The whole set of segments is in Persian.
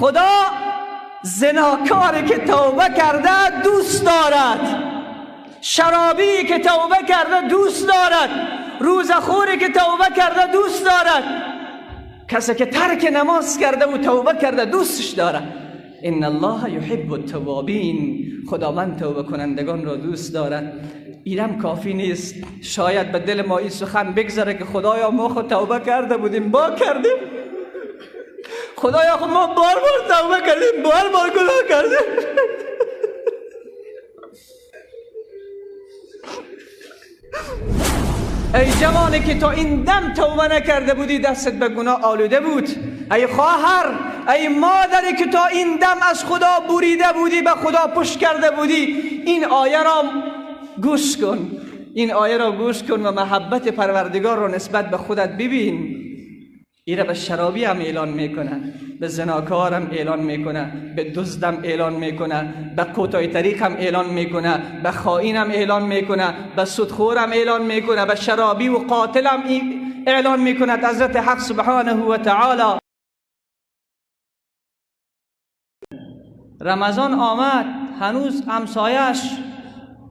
خدا زناکاری که توبه کرده دوست دارد، شرابی که توبه کرده دوست دارد، روزخوری که توبه کرده دوست دارد، کسی که ترک نماز کرده و توبه کرده دوستش دارد. ان الله یحب التوابین، خداوند توبه کنندگان را دوست دارد. اینم کافی نیست، شاید به دل ما این سخن بگذره که خدایا ما خود توبه کرده بودیم، با کردیم، خدایا خود ما بار بار توبه کردیم، بار بار گناه کردیم. ای جوانی که تا این دم توبه نکرده بودی، دستت به گناه آلوده بود. ای خواهر، ای مادری که تا این دم از خدا بریده بودی، به خدا پشت کرده بودی، این آیه را گوش کن، این آیه را گوش کن و محبت پروردگار را نسبت به خودت ببین. ایره به شرابی هم اعلان میکنه، به زناکارم اعلان میکنه، به دزدم اعلان میکنه، به کوتاه طریق هم اعلان میکنه، به خائنم اعلان میکنه، به سودخورم اعلان میکنه، به شرابی و قاتلم اعلان میکنه. حضرت حق سبحانه و تعالی. رمضان آمد، هنوز همسایش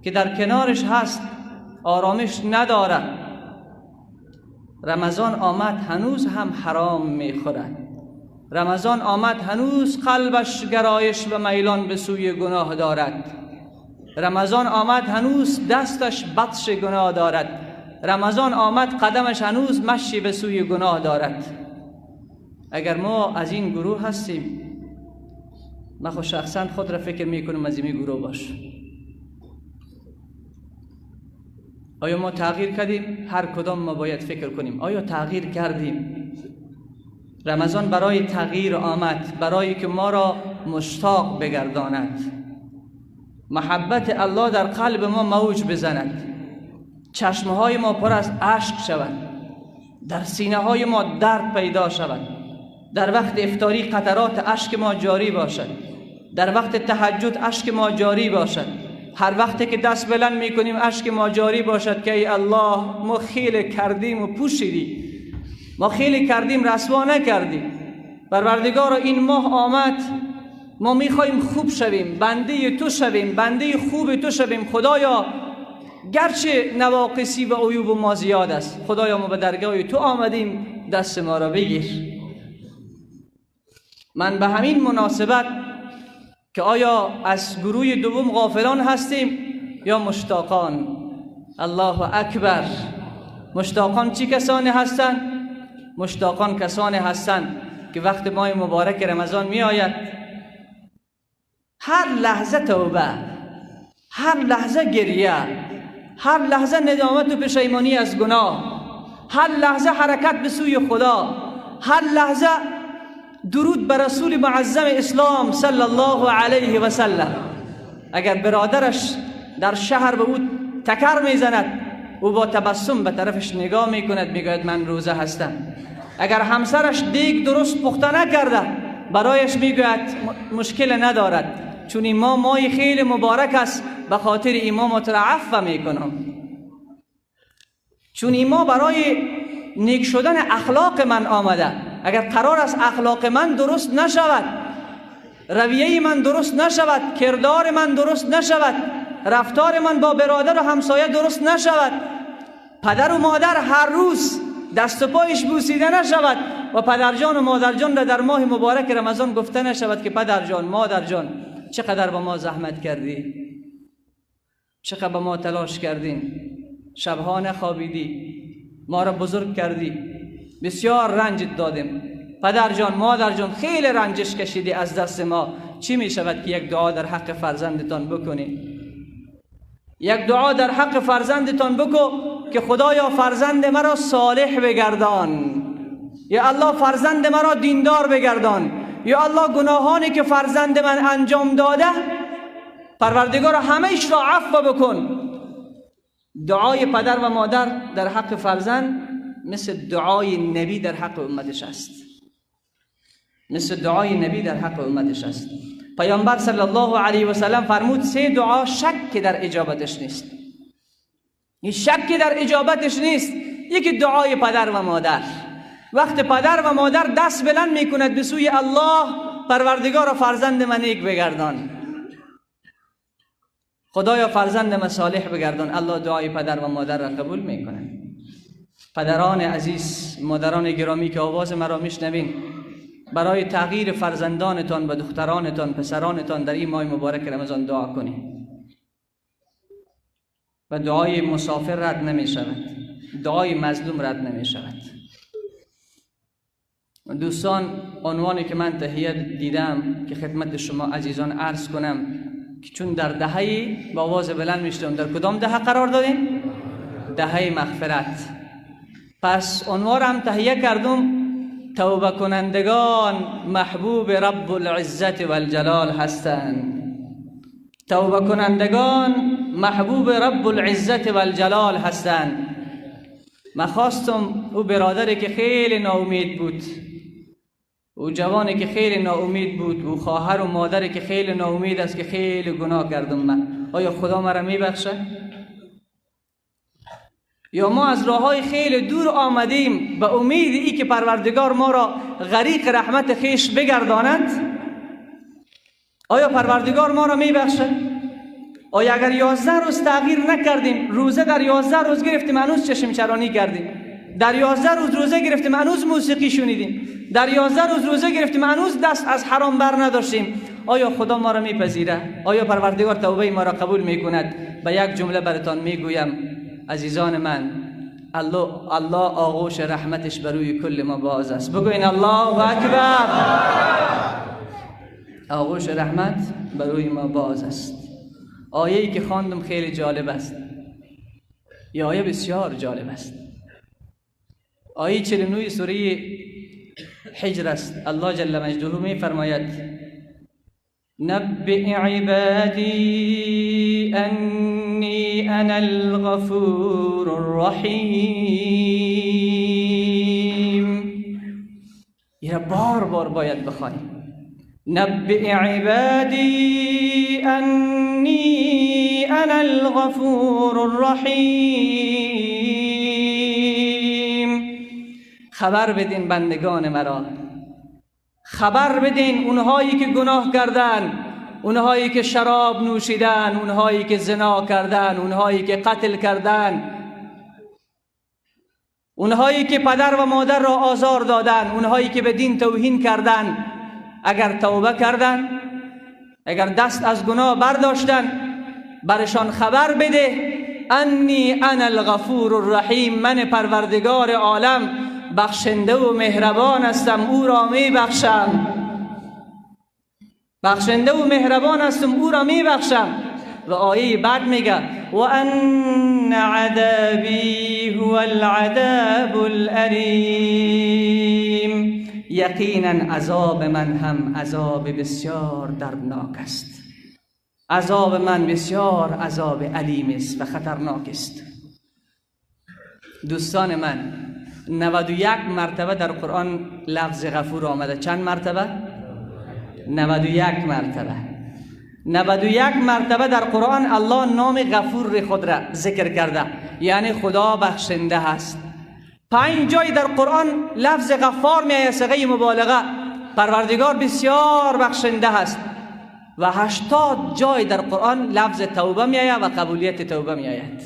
که در کنارش هست آرامش ندارد. رمضان آمد، هنوز هم حرام میخورد. رمضان آمد، هنوز قلبش گرایش و میلان به سوی گناه دارد. رمضان آمد، هنوز دستش بطش گناه دارد. رمضان آمد، قدمش هنوز مشی به سوی گناه دارد. اگر ما از این گروه هستیم، من خود شخصا خود را فکر میکنم از این گروه باش. آیا ما تغییر کردیم؟ هر کدام ما باید فکر کنیم آیا تغییر کردیم؟ رمضان برای تغییر آمد، برای که ما را مشتاق بگرداند، محبت الله در قلب ما موج بزند، چشمهای ما پر از اشک شود، در سینه های ما درد پیدا شود، در وقت افطاری قطرات اشک ما جاری باشد، در وقت تهجد اشک ما جاری باشد، هر وقتی که دست بلند میکنیم اشک ما جاری باشد که ای الله ما خیلی کردیم و پوشیدی، ما خیلی کردیم رسوا نکردیم. پروردگارا این ماه آمد، ما میخواهیم خوب شویم، بنده تو شویم، بنده خوب تو شویم. خدایا گرچه نواقصی و عیوب ما زیاد است، خدایا ما به درگاه تو آمدیم، دست ما را بگیر. من به همین مناسبت که آیا از گروه دوم غافلان هستیم یا مشتاقان؟ الله اکبر. مشتاقان چی کسانی هستند؟ مشتاقان کسانی هستند که وقت ماه مبارک رمضان می آید، هر لحظه توبه، هر لحظه گریه، هر لحظه ندامت و پشیمانی از گناه، هر لحظه حرکت به سوی خدا، هر لحظه درود بر رسول معظم اسلام صلی الله علیه و سلم. اگر برادرش در شهر به او تکر میزند، او با تبسم به طرفش نگاه میکند، میگوید من روزه هستم. اگر همسرش دیگ درست پخته نکرده، برایش میگوید مشکل ندارد، چون امام مای خیلی مبارک است، به خاطر امام را عفو میکنم، چون امام برای نیک شدن اخلاق من آمده. اگر قرار است اخلاق من درست نشود، رویه من درست نشود، کردار من درست نشود، رفتار من با برادر و همسایه درست نشود، پدر و مادر هر روز دست و پایش بوسیده نشود و پدرجان و مادرجان را در ماه مبارک رمضان گفته نشود که پدرجان مادرجان چقدر با ما زحمت کردی، چقدر با ما تلاش کردین، شبها نخوابیدی، ما را بزرگ کردی، بسیار رنجت دادیم، پدرجان مادرجان خیلی رنجش کشیدی از دست ما. چی می شود که یک دعا در حق فرزندتان بکنی؟ یک دعا در حق فرزندتان بکو که خدایا فرزند مرا صالح بگردان، یا الله فرزند مرا دیندار بگردان، یا الله گناهانی که فرزند من انجام داده پروردگار همه ایش را عفو بکن. دعای پدر و مادر در حق فرزند مثل دعای نبی در حق امتش است، مثل دعای نبی در حق امتش است. پیامبر صلی الله علیه و سلم فرمود سه دعا شک در اجابتش نیست، این شک در اجابتش نیست. یکی دعای پدر و مادر، وقت پدر و مادر دست بلند میکند به سوی الله، پروردگارا فرزند من نیک بگردان، خدایا فرزند من صالح بگردان. الله دعای پدر و مادر را قبول میکنه. پدران عزیز، مادران گرامی که آواز مرا میشنوین، برای تغییر فرزندانتان و دخترانتان، پسرانتان در این ماه مبارک رمضان دعا کنید. و دعای مسافر رد نمی شود، دعای مظلوم رد نمی شود. دوستان، عنوانی که من تهیه دیدم که خدمت شما عزیزان عرض کنم که چون در دهه با آواز بلند میشتم، در کدام دهه قرار دادیم؟ دهه مغفرت. پس عنوانم تهیه کردم، توبه کنندگان محبوب رب العزت و الجلال هستند. توبه کنندگان محبوب رب العزت و الجلال هستند. من خواستم او برادری که خیلی ناامید بود، او جوانی که خیلی ناامید بود، او خواهر و مادری که خیلی ناامید است که خیلی گناه کردم من، آیا خدا مرا میبخشه؟ یا ما از راههای خیلی دور آمدیم به امید ای که پروردگار ما را غریق رحمت خیش بگرداند؟ آیا پروردگار ما را میبخشه؟ آیا اگر 11 روز تغییر نکردیم، روزه در 11 روز گرفتیم هنوز چشم چرانی کردیم، در 11 روز روزه گرفتیم هنوز موسیقی شنیدیم، در 11 روز روزه گرفتیم هنوز دست از حرام بر نداشتیم، آیا خدا ما را میپذیره؟ آیا پروردگار توبه ما را قبول میکند؟ به یک جمله براتان میگویم عزیزان من، الله آغوش رحمتش بر روی کل ما باز است. بگوین الله اکبر. آغوش رحمت بر روی ما باز است. آیه‌ای که خواندم خیلی جالب است، یه آیه بسیار جالب است. آیه 49 سوره حجر است. الله جل مجده می فرماید نبئ عبادی انی انا الغفور الرحیم. یه بار بار باید بخوانیم. نبئ عبادی انی انا الغفور الرحیم. خبر بدین بندگان مرا، خبر بدین اونهایی که گناه کردن، اونهایی که شراب نوشیدن، اونهایی که زنا کردن، اونهایی که قتل کردن، اونهایی که پدر و مادر را آزار دادن، اونهایی که به دین توهین کردن، اگر توبه کردن، اگر دست از گناه برداشتن، برشان خبر بده انی انا الغفور الرحیم، من پروردگار عالم بخشنده و مهربان هستم، او را می بخشم. بخشنده و مهربان هستم، او را می بخشم. و آیه بعد میگه و ان عذابی هو العذاب الالیم. یقینا عذاب من هم عذاب بسیار دردناک است. عذاب من بسیار عذاب علیم است و خطرناک است. دوستان من، 91 مرتبه در قرآن لفظ غفور آمده. چند مرتبه؟ 91 مرتبه. 91 مرتبه در قرآن الله نام غفور خود را ذکر کرده، یعنی خدا بخشنده هست. 5 جای در قرآن لفظ غفار می آید، صیغه مبالغه، پروردگار بسیار بخشنده هست. و 80 جای در قرآن لفظ توبه می آید و قبولیت توبه می آید.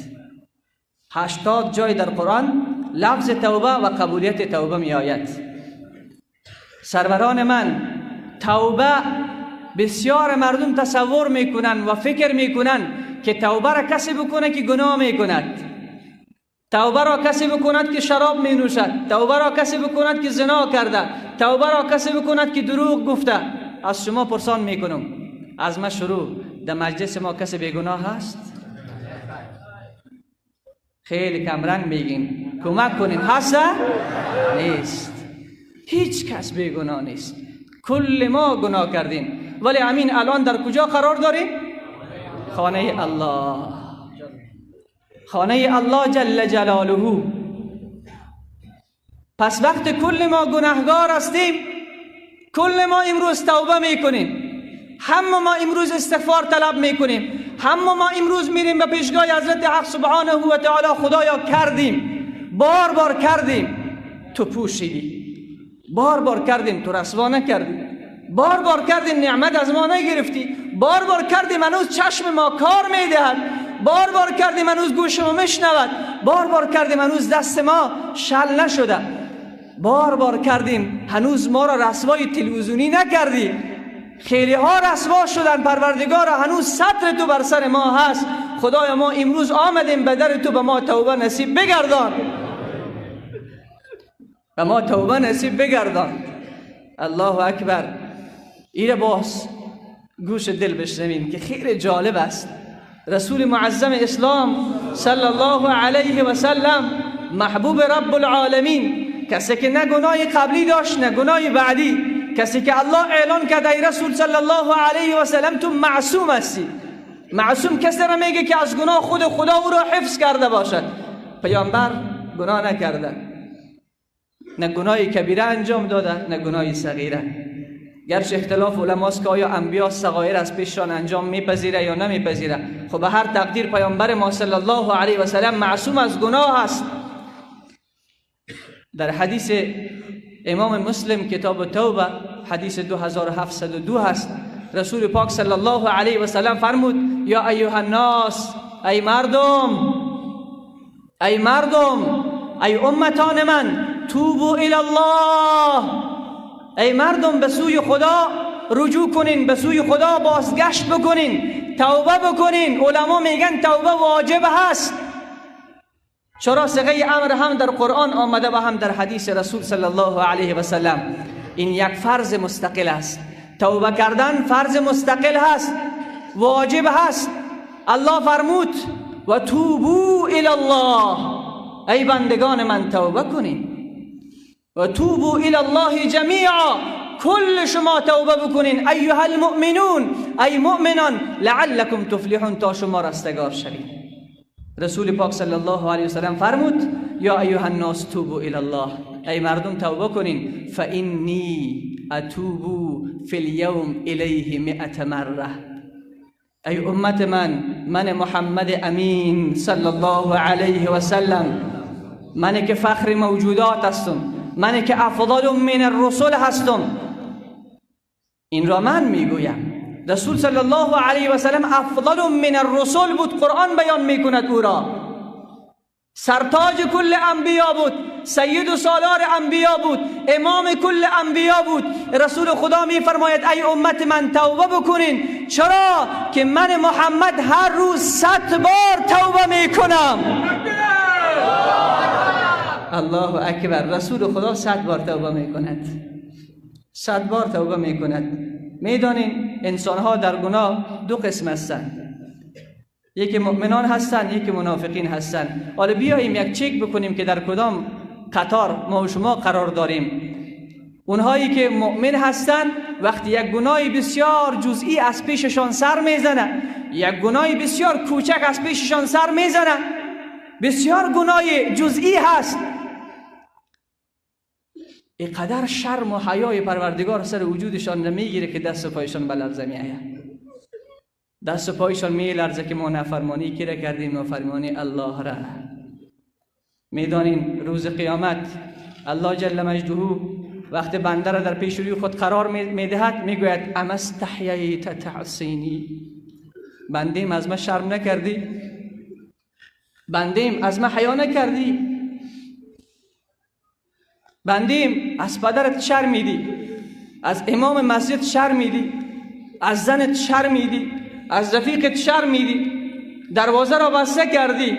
80 جای در قرآن لفظ توبه و قبولیت توبه می آید. سروران من، توبه بسیار مردم تصور میکنن و فکر میکنن که توبه را کسی بکنه که گناه میکند، توبه را کسی بکند که شراب می نوشد، توبه را کسی بکند که زنا کرده، توبه را کسی بکند که دروغ گفته. از شما پرسان میکنم، از ما شروع، در مجلس ما کسی بیگناه هست؟ خیلی کمرنگ میگین، کمک کنین. هست؟ نیست. هیچ کس بیگناه نیست. کل ما گناه کردیم، ولی امین الان در کجا قرار داریم؟ خانه الله، خانه الله جل جلاله. پس وقت کل ما گناهگار هستیم، کل ما امروز توبه میکنیم، همه ما امروز استغفار طلب میکنیم، همه ما امروز میریم به پیشگاه حضرت حق سبحانه و تعالی. خدایا کردیم، بار بار کردیم، تو پوشیدی، بار بار کردیم، تو رسوا نکردی، بار بار کردیم نعمت از ما نگرفتی، بار بار کردیم هنوز چشم ما کار میدهد، بار بار کردیم هنوز گوش ما میشنود، بار بار کردیم هنوز دست ما شل نشده، بار بار کردیم هنوز ما را رسوای تلویزیونی نکردی. خیلی ها رسوا شدن، پروردگار هنوز ستر تو بر سر ما هست. خدای ما امروز آمدیم به در تو، به ما توبه نصیب بگردان، به ما توبه نصیب بگردان. الله اکبر. ایره باز گوش دل بشنویم که خیلی جالب است. رسول معظم اسلام صلی الله علیه و سلم، محبوب رب العالمین، کسی که نه گناه قبلی داشت نه گناه بعدی، کسی که الله اعلان کرد ای رسول صلی الله علیه و سلم تو معصوم هستی. معصوم کسی را میگه که از گناه خود خدا او را حفظ کرده باشد. پیامبر گناه نکرده، نه گناه کبیره انجام داده نه گناه صغیره. گرچه اختلاف علماست که آیا انبیا صغایر از پیششان انجام میپذیره یا نمیپذیره، خب به هر تقدیر پیامبر ما صلی الله علیه و سلم معصوم از گناه است. در حدیث امام مسلم کتاب توبه حدیث 2702 هست، رسول پاک صلی الله علیه و سلم فرمود یا ایها الناس، ای مردم، ای مردم، ای امتان من، توبوا الی الله، ای مردم به سوی خدا رجوع کنین، به سوی خدا بازگشت بکنین، توبه بکنین. علما میگن توبه واجب هست. چرا صیغه امر هم در قرآن آمده و هم در حدیث رسول صلی الله علیه و سلم. این یک فرض مستقل است. توبه کردن فرض مستقل هست، واجب هست. الله فرمود و توبوا الی الله، ای بندگان من توبه کنین. و توبوا الی الله جمیعا، کل شما توبه بکنین. ایها المؤمنون، ای مؤمنان، لعلکم تفلحون، تا شما رستگار شوید. رسول پاک صلی الله علیه و سلم فرمود یا ایها الناس توبوا الی الله، ای مردم توبه کنین. فانی اتوب فی الیوم الیه 100 مره، ای امت من، من محمد امین صلی الله علیه و سلم، من که فخر موجودات هستم، من که افضل من الرسل هستم، این را من میگویم. رسول صلی الله علیه و سلم افضل من الرسل بود، قرآن بیان میکند او را. سرتاج کل انبیا بود، سید و سالار انبیا بود، امام کل انبیا بود. رسول خدا میفرماید ای امت من توبه بکنین. چرا؟ که من محمد هر روز 100 بار توبه میکنم. الله اکبر. رسول خدا 100 بار توبه میکند، 100 بار توبه میکند. میدانین انسان ها در گناه دو قسم هستند، یکی مؤمنان هستند، یکی منافقین هستند. حالا بیاییم یک چک بکنیم که در کدام قطار ما و شما قرار داریم. اونهایی که مؤمن هستند وقتی یک گناه بسیار جزئی از پیششان سر میزنه، یک گناه بسیار کوچک از پیششان سر میزنه، بسیار گناه جزئی هست، اینقدر شرم و حیای پروردگار سر وجودشان نمیگیره که دست و پایشان به لرزه میآید. دست و پایشان میلرزه که ما نافرمانی کی را کردیم؟ نافرمانی الله را. میدانین روز قیامت الله جل مجده وقت بنده را در پیش روی خود قرار میدهد، میگوید اما استحییت تعصینی، بندیم از ما شرم نکردی، بندیم از ما حیا نکردی، بندیم از پدرت شرمیدی، از امام مسجد شرمیدی، از زنت شرمیدی، از رفیقت شرمیدی، دروازه را بسته کردی،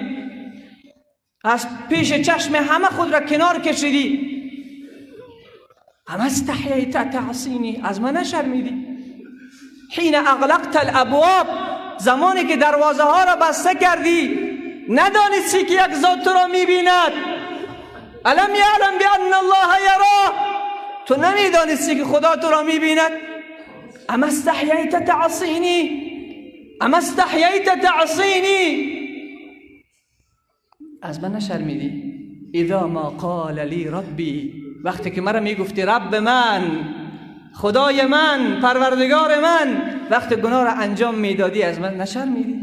از پیش چشم همه خود را کنار کشیدی. اما استحییت تعصینی، از من نشرمیدی. حین اغلقت الابواب، زمانی که دروازه ها را بسته کردی ندانستی که یک ذات تو را میبیند. الم یعلم بان الله یراه، تو نمیدانستی که خدا تو را میبیند. اما استحییت تعصینی، اما استحییت تعصینی، از من نشرمیدی. اذا ما قال لی ربی، وقتی که مرا میگفتی رب من، خدای من، پروردگار من، وقتی گناه را انجام میدادی از من نشرمیدی.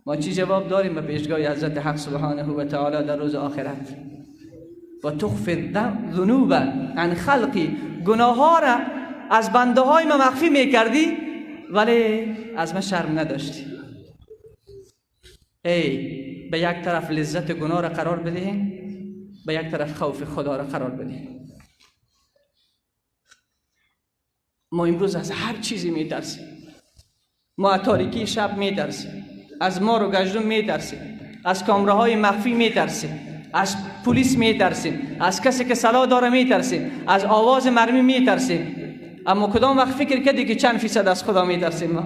ما چی جواب داریم به پیشگاه حضرت حق سبحانه و تعالی در روز آخرت؟ و تخفی الذنوب عن خلقی، گناه ها را از بنده های ما مخفی میکردی ولی از من شرم نداشتی. ای به یک طرف لذت گناه را قرار بدهیم، به یک طرف خوف خدا را قرار بدهیم. ما امروز از هر چیزی میترسیم. ما از تاریکی شب میترسیم، از مار و گژدم میترسیم، از کامراهای مخفی میترسیم، از پلیس میترسیم، از کسی که سلاح داره میترسیم، از آواز مرمی میترسیم. اما کدام وقت فکر کردی که چند فیصد از خدا میترسیم؟ ما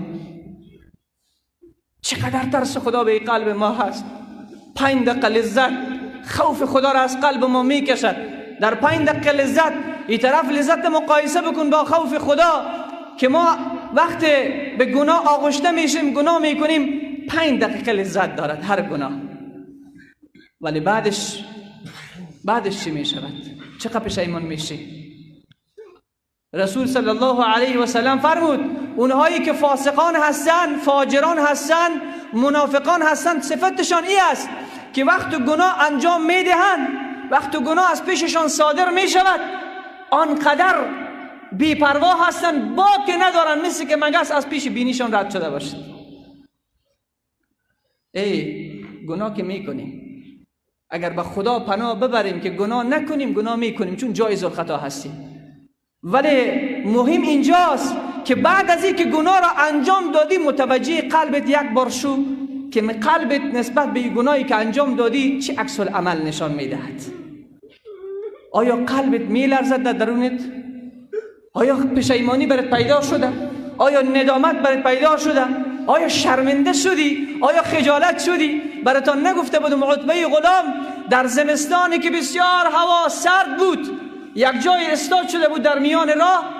چقدر ترس خدا به قلب ما هست. 5 دقیقه لذت خوف خدا را از قلب ما میکشد. در 5 دقیقه لذت، این طرف لذت مقایسه بکن با خوف خدا که ما وقت به گناه آغشته میشیم، گناه میکنیم، 5 دقیقه لذت دارد هر گناه، ولی بعدش چی میشود؟ چقدر پشیمان میشی؟ رسول صلی الله علیه و سلم فرمود اونهایی که فاسقان هستند، فاجران هستند، منافقان هستند، صفتشان ای است که وقت گناه انجام میدهند، وقت گناه از پیششان صادر میشود، آنقدر بی‌پروا هستند، باک ندارند، مثل که مگس از پیش بینیشان رد شده باشد. ای گناه که میکنیم، اگر به خدا پناه ببریم که گناه نکنیم، گناه میکنیم، چون جایز الخطا هستیم. ولی مهم اینجاست که بعد از اینکه گناه را انجام دادی، متوجه قلبت یک بار شو که قلبت نسبت به گناهی که انجام دادی چه عکس العمل نشان میدهد. آیا قلبت میلرزد در درونت؟ آیا پشیمانی برات پیدا شده؟ آیا ندامت برات پیدا شده؟ آیا شرمنده شدی؟ آیا خجالت شدی؟ براتان نگفته بودم عتبه غلام در زمستانی که بسیار هوا سرد بود، یک جای استاد شده بود در میان راه،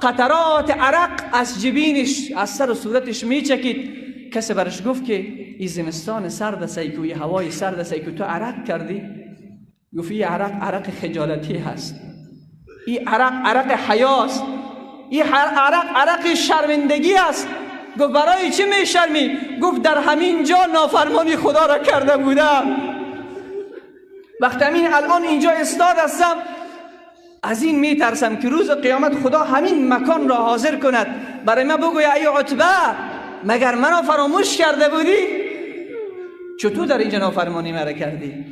قطرات عرق از جبینش، از سر و صورتش میچکید. کسی برش گفت که این زمستان سرد است، ای هوای سرد است، که تو عرق کردی؟ گفت این عرق عرق خجالتی هست، این عرق عرق حیاست، این عرق عرق شرمندگی است. گفت برای چی میشرمی؟ گفت در همین جا نافرمانی خدا را کرده بودم، وقتی همین الان اینجا استاد هستم، از این میترسم که روز قیامت خدا همین مکان را حاضر کند برای من بگوید ای عتبه، مگر منو فراموش کرده بودی؟ چطور در اینجا نافرمانی مرا کردی؟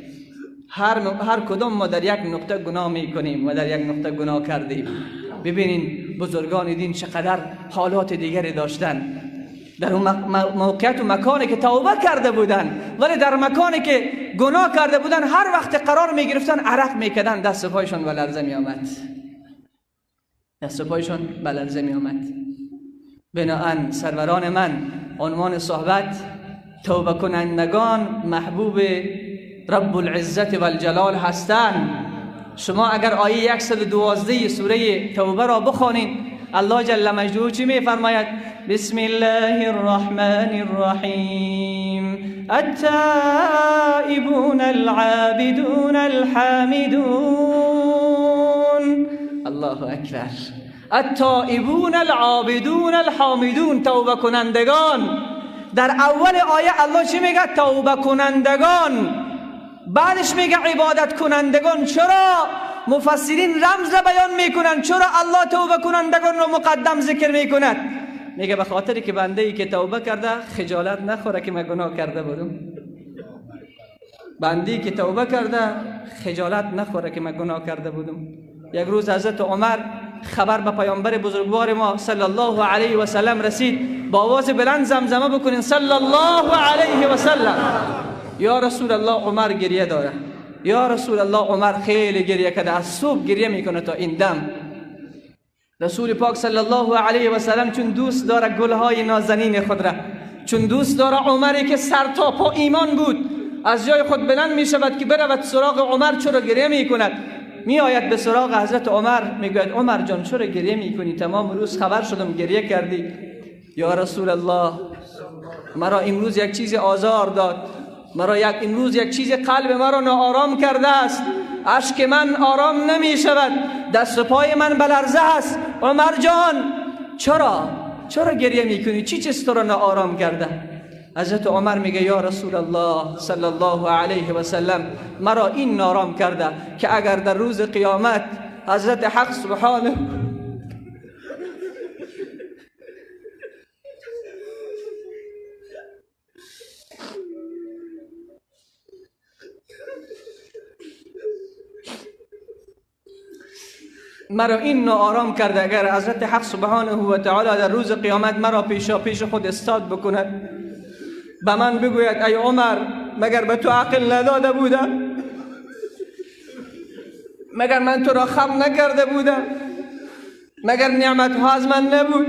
هر کدام ما در یک نقطه گناه میکنیم و در یک نقطه گناه کردیم. ببینین بزرگان دین چقدر حالات دیگری داشتن در اون موقعیت و مکانی که توبه کرده بودن، ولی در مکانی که گناه کرده بودن هر وقت قرار میگرفتن عرق میکردن، دست پایشان به لرزه میآمد، دست پایشان به لرزه میآمد. بناهن سروران من، عنوان صحبت توبه کنندگان محبوب رب العزت و الجلال هستند. شما اگر آیه 112 سوره توبه را بخوانید، الله جل مجدوه چی میفرماید؟ بسم الله الرحمن الرحیم التائبون العابدون الحامدون. الله اکبر. التائبون العابدون الحامدون، توبه کنندگان. در اول آیه الله چی میگه؟ توبه کنندگان. بعدش میگه عبادت کنندگان. چرا؟ مفسرین رمز را بیان میکنن چرا الله توبه کنندگان رو مقدم ذکر میکند. میگه به خاطری که بنده ای که توبه کرده خجالت نخوره که من گناه کرده بودم. بنده ای که توبه کرده خجالت نخوره که من گناه کرده بودم. یک روز حضرت عمر خبر به پیامبر بزرگوار ما صلی الله علیه و سلم رسید. با آواز بلند زمزمه بکنین صلی الله علیه و سلم. یا رسول الله عمر گریه داره، یا رسول الله عمر خیلی گریه کرده، از صبح گریه میکنه تا این دم. رسول پاک صلی الله علیه و سلم چون دوست داره گلهای نازنین خود را، چون دوست داره عمری که سر تا پا ایمان بود، از جای خود بلند میشود که برود سراغ عمر. چرا گریه میکند؟ میآید به سراغ حضرت عمر، میگوید عمر جان چرا گریه میکنی؟ تمام روز خبر شدم گریه کردی. یا رسول الله مرا امروز یک چیز آزار داد، مرا یک امروز یک چیز قلب مرا ناآرام کرده است، اشک من آرام نمی شود، دست و پای من بلرزه است. عمر جان چرا گریه میکنی؟ چی چیز تو را ناآرام کرده؟ حضرت عمر میگه یا رسول الله صلی الله علیه و سلم مرا این نارام کرده که اگر در روز قیامت حضرت حق سبحانه مرا این ناآرام کرده، اگر حضرت حق سبحانه و تعالی در روز قیامت مرا پیشا پیش خود استاد بکند، به من بگوید ای عمر مگر به تو عقل نداده بودم؟ مگر من تو را خم نکرده بودم؟ مگر نعمت ها از من نبود؟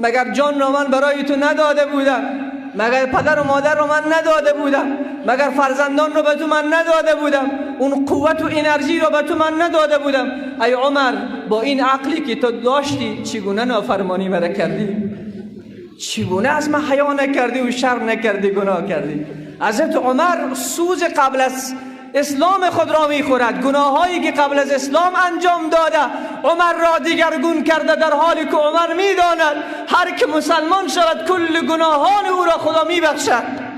مگر جان را من برای تو نداده بودم؟ مگر پدر و مادر را من نداده بودم؟ مگر فرزندان را به تو من نداده بودم؟ اون قوت و انرژی را به تو من نداده بودم؟ ای عمر با این عقلی که تو داشتی چگونه نافرمانی مرا کردی؟ چگونه از من حیا نکردی و شرم نکردی، گناه کردی؟ حضرت عمر سوز قبل از اسلام خود را میخورد، گناهایی که قبل از اسلام انجام داده عمر را دیگرگون کرده، در حالی که عمر میداند هر که مسلمان شود کل گناهان او را خدا میبخشد.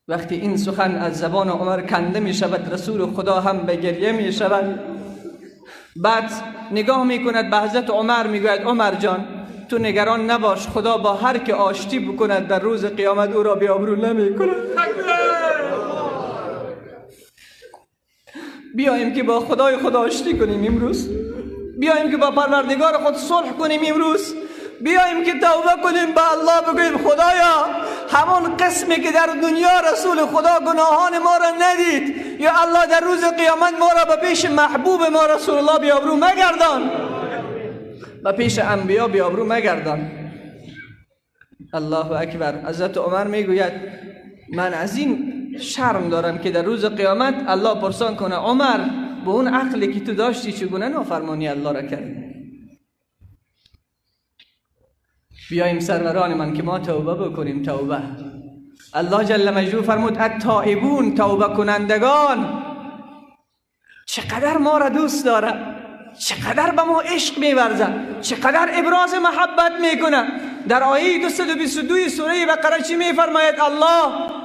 وقتی این سخن از زبان عمر کنده میشود، رسول خدا هم به گریه میشود. بعد نگاه میکند به حضرت عمر، میگوید عمر جان تو نگران نباش، خدا با هر که آشتی بکند در روز قیامت او را بی‌آبرو نمیکند. بیاییم که با خدای خود آشتی کنیم امروز، بیاییم که با پروردگار خود صلح کنیم امروز، بیاییم که توبه کنیم، به الله بگوییم خدایا همون قسمی که در دنیا رسول خدا گناهان ما را ندید، یا الله در روز قیامت ما را به پیش محبوب ما رسول الله بی‌آبرو مگردان، به پیش انبیا بی‌آبرو مگردان. الله اکبر. حضرت عمر میگوید من از این شرم دارم که در روز قیامت الله پرسان کنه عمر با اون عقلی که تو داشتی چگونه نافرمانی الله را کردی؟ بیاییم سروران من که ما توبه بکنیم. توبه الله جل مجدوه فرمود التائبون، توبه کنندگان. چقدر ما را دوست داره، چقدر به ما عشق می‌ورزه، چقدر ابراز محبت میکنه. در آیه 222 سوره بقره چی میفرماید الله؟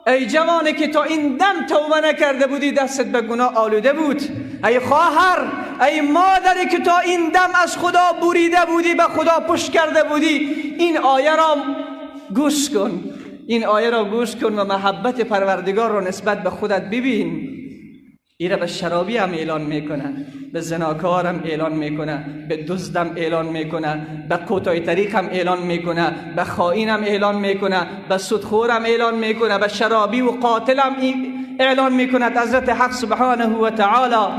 ای جوانی که تا این دم توبه نکرده بودی، دستت به گناه آلوده بود. ای خواهر، ای مادری که تا این دم از خدا بریده بودی، به خدا پشت کرده بودی، این آیه را گوش کن، این آیه را گوش کن و محبت پروردگار را نسبت به خودت ببین. ایره به شرابی هم اعلان میکنه، به زناکار هم اعلان میکنه، به دزدم اعلان میکنه، به کوتاه طریق هم اعلان میکنه، به خائن هم اعلان میکنه، به سودخور هم اعلان میکنه، به شرابی و قاتل هم اعلان میکنه. حضرت حق سبحانه و تعالی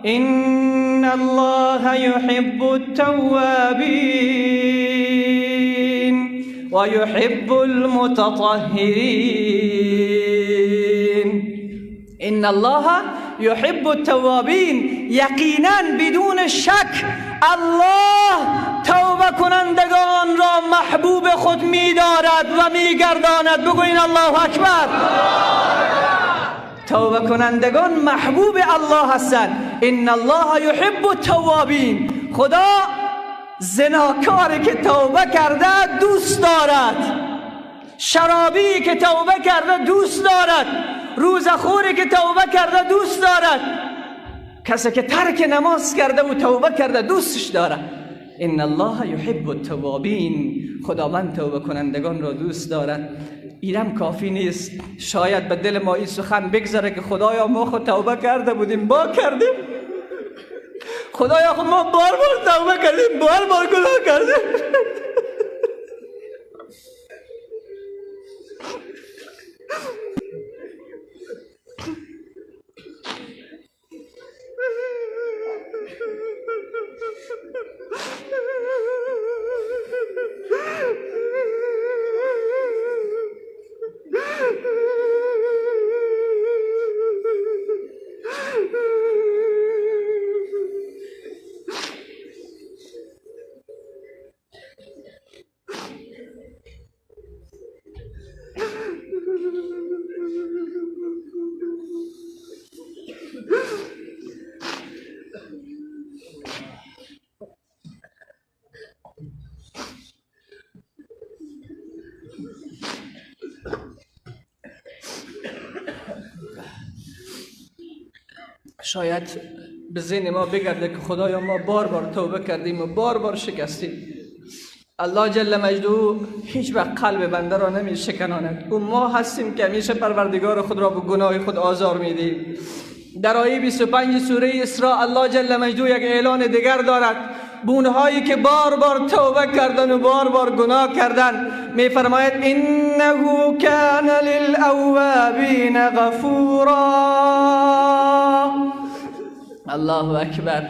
ان الله يحب التوابین و يحب المتطهرین. ان الله يحب التوابین، یقینا بدون شک الله توبه کنندگان را محبوب خود می‌دارد و می‌گرداند. بگوین الله اکبر. توبه کنندگان محبوب الله هستند. ان الله يحب التوابین. خدا زناکاری که توبه کرده دوست دارد، شرابی که توبه کرده دوست دارد، روزخوری که توبه کرده دوست دارد، کسی که ترک نماز کرده و توبه کرده دوستش دارد. ان الله يحب التوابین. خداوند توبه کنندگان را دوست دارد. اینم کافی نیست. شاید به دل ما این سخن بگذره که خدایا ما خود توبه کرده بودیم، با کردیم، خدایا خود ما بار بار توبه کردیم، بار بار گناه کردیم. شاید به ذهن ما بگرده که خدایا ما بار بار توبه کردیم و بار بار شکستیم. الله جل مجده هیچ وقت قلب بنده را نمی شکناند. او ما هستیم که همیشه پروردگار خود را به گناه خود آزار میدیم. در آیه 25 سوره اسراء الله جل مجده یک اعلان دیگر دارد. به اونهایی که بار بار توبه کردن و بار بار گناه کردن میفرماید انه کان للاوابین غفورا. الله اکبر.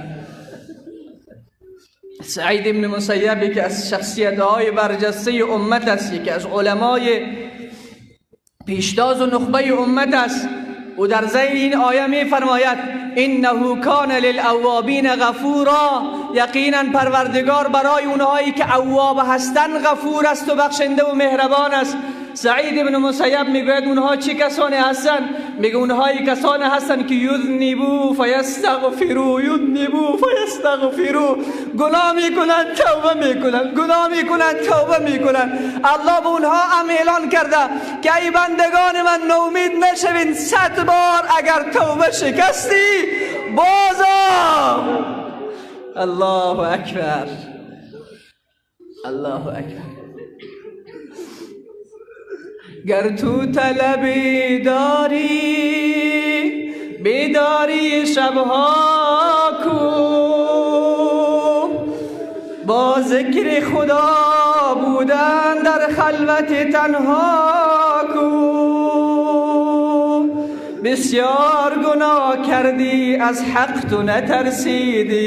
سعید ابن مسیب که از شخصیت های برجسته امت است، یکی از علمای پیشتاز و نخبه امت است، او در ذیل این آیه می فرماید انه کان للاوابین غفورا، یقینا پروردگار برای اونهایی که اواب هستند غفور است و بخشنده و مهربان است. سعید ابن مسیب میگوید اونها چه کسانی هستند؟ میگه اونهایی کسانی هستند که یذنبو فیستغفرو، یذنبو فیستغفرو، گناه میکنن توبه میکنن، گناه میکنن توبه میکنن. الله به اونها هم اعلان کرده که ای بندگان من نومید نشوین، 100 بار اگر توبه شکستی بازا. الله اکبر، الله اکبر. گر تو طلبی داری بیداری شبها کو، با ذکر خدا بودن در خلوت تنها کو. بسیار گناه کردی از حق تو نترسیدی،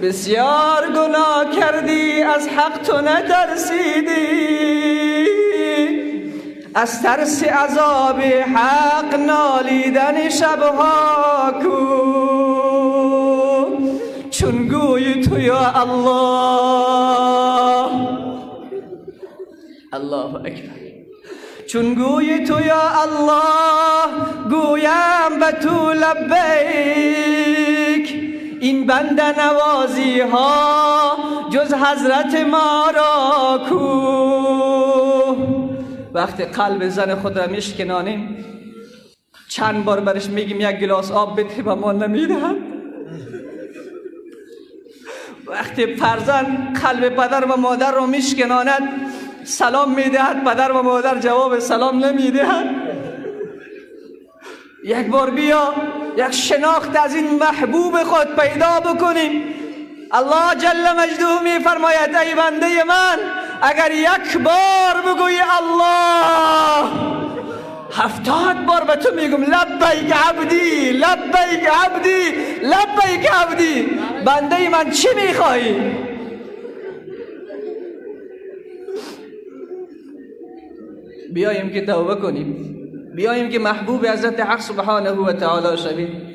بسیار گناه کردی از حق تو نترسیدی، از ترس عذاب حق نالیدن شبها کو. چون گوی تو یا الله، الله اکبر، چون گوی تو یا الله گویم به تو لبیک. این بنده نوازی ها جز حضرت ما را کو. وقتی قلب زن خود را میشکنانیم چند بار برش میگیم یک گلاس آب بده به ما نمیدهد. وقتی فرزند قلب پدر و مادر را میشکناند سلام میدهد، پدر و مادر جواب سلام نمیدهد. یک بار بیا یک شناخت از این محبوب خود پیدا بکنیم. الله جل مجده میفرماید ای بنده من اگر یک بار بگویی الله 70 بار به تو میگم لبیک عبدی، لبیک عبدی، لبیک عبدی. بنده من چی میخواهی؟ بیاییم که توبه کنیم، بیاییم که محبوب حضرت حق سبحانه و تعالی شویم.